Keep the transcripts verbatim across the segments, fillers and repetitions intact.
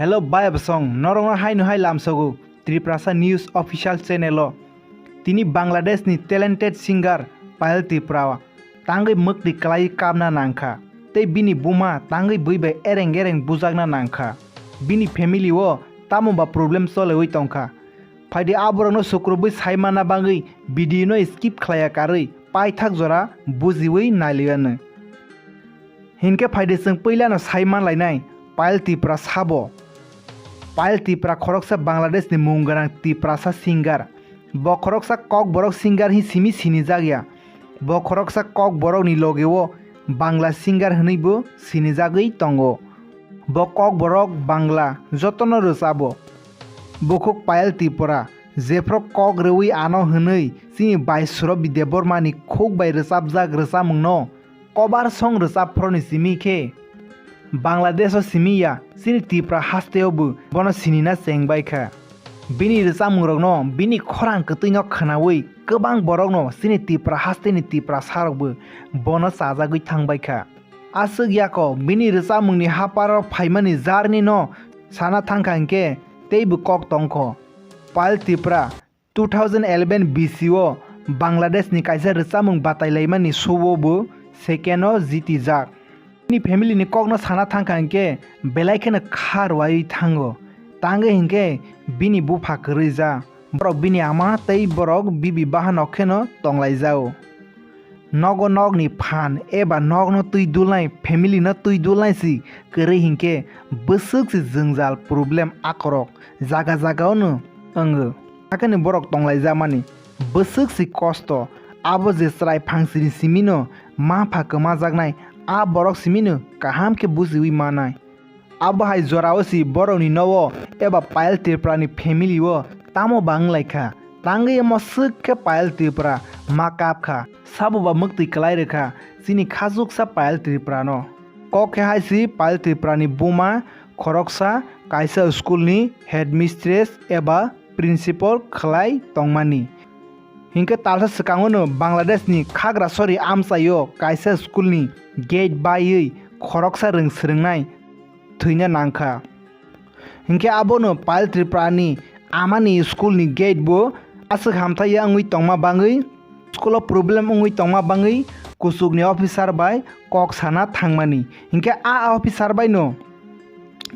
Hello bai bosong, norokno haino hai lamsogo Tiprasa News Official Channel o. Tini Bangladesh ni talented singer Payal Tripura tangwi mwktwi kwlaiwi kapna nangkha, tei bini buma tangwi bui bai ereng ereng bujakna nangkha. Bini family o tamo ba problem cholewi tongkha. Phaidi aborokno sukrubwi sai manna bagwi video no skip khlaiya karwi paithak jora bujiwi nailaianw. Hinkhe phaidi chwng puilano sai manlainai Payal Tripura sabo. Payal Tripura khoroksa Bangladesh ni mung gwnang Tiprasa singer. Bo khoroksa Kokborok singer hi simi sinijak ya. Bo khoroksa Kokborok ni loge o Bangla singer hwnwi bo sinijagwi tongo. Bo Kokborok Bangla jotono rwchabo. Bukhuk Payal Tripura jephru kok rwwi ano hwnwi chini bai Surabhi Debbarma ni khuk bai rwchapjak rwchapmung no kobar song rwchapphru ni simi khe Bangladesh o simi ya, chini Tripura haste o bo bono sinina chengbai kha. Bini rwchapmung rok no, bini khorang kwtwi no khwnawi kwbang borok no chini Tripura haste ni Tiprasa rok bo bono chajagwi thangbai kha. Aswk yako bini rwchapmung ni haparo phaimani journey no sana thangkha hinkhe teibo kok tongkho. Payal Tripura two thousand eleven B C o Bangladesh ni kaisa rwchapmung batailaimani show o bo second o jitijak. Bini family ni kokno sana thangkha hinkhe belai kheno kha rwaiwi thango. Tangwi hinkhe bini bupha kwrwi ja. Borok bini ama tei borok bibi bahanok kheno tonglaijao. Nogo nokni phan eba nokno twi dulnai, family no twi dulnai si kwrwi hinkhe bwswk si jwngjal problem akorok jaga jaga ono wngo. Hakhe ni borok tonglaijakmani bwswk si kosto, abo je chwrai phangsini simino ma pha kwmajaknai, a borok simino kaham khe bujiwi manai. Abo hai jorao si borokni nogo eba Payal Tripura ni family o tamo ba wnglaikha. Tangwi omo swk khe Payal Tripura ma kapkha. Sabo ba mwktwi kwlai rwkha chini khachuksa Payal Tripura no. Kok khe hai si Payal Tripura ni buma khoroksa kaisa school ni headmistress eba principal khlai tongmani. Hinkhe talsa swkango no Bangladesh ni Khagrasori amchaio kaisa school ni gate baiwi khoroksa rwng swrwngnai thwina nangkha. Hinkhe abono Payal Tripura ni amani school ni gate bo aswk hamthaiya wngwi tongma bangwi, school o problem wngwi tongma bangwi kuchuk ni officer bai kok sana thangmani. Hinkhe a officer bai no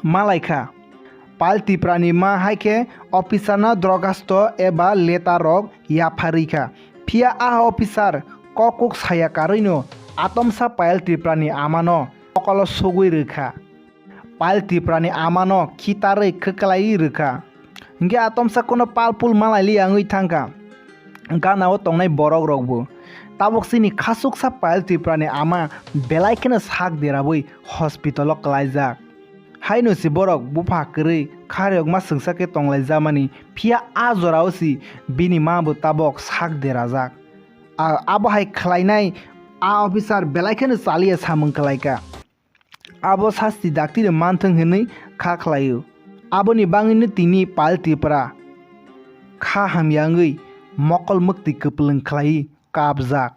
malaikha. Payal Tripura ni ma hai khe officer no dorkhasto eba letter rok yapharwi kha. Phiya a officer kok kuk saya karwi no atomsa Payal Tripura ni ama no mokolo sogwi rwkha. Payal Tripura ni ama no khitarwi khwklaiwi rwkha. Hinkhe atomsa kono palpul malailiya wngwi thangkha gana o tongnai borok rok bo. Tabok chini khachuksa Payal Tripura ni ama belai kheno sak derabwi hospital o kwlaijak. Haino si borok bupha kwrwi khariyokma swngsa khe tonglaijamani, phiya a jorao si bini ma bo tabok sak derajak. A-, abo hai khlainai a officer belai kheno chaliya samung kwlaikha. Abo sasti daktino manthwng hwnwi kha khlaio. Aboni bangwino tini Payal Tripura kha hamya wngwi mokol mwktwi kwplwng khlaiwi kapjak.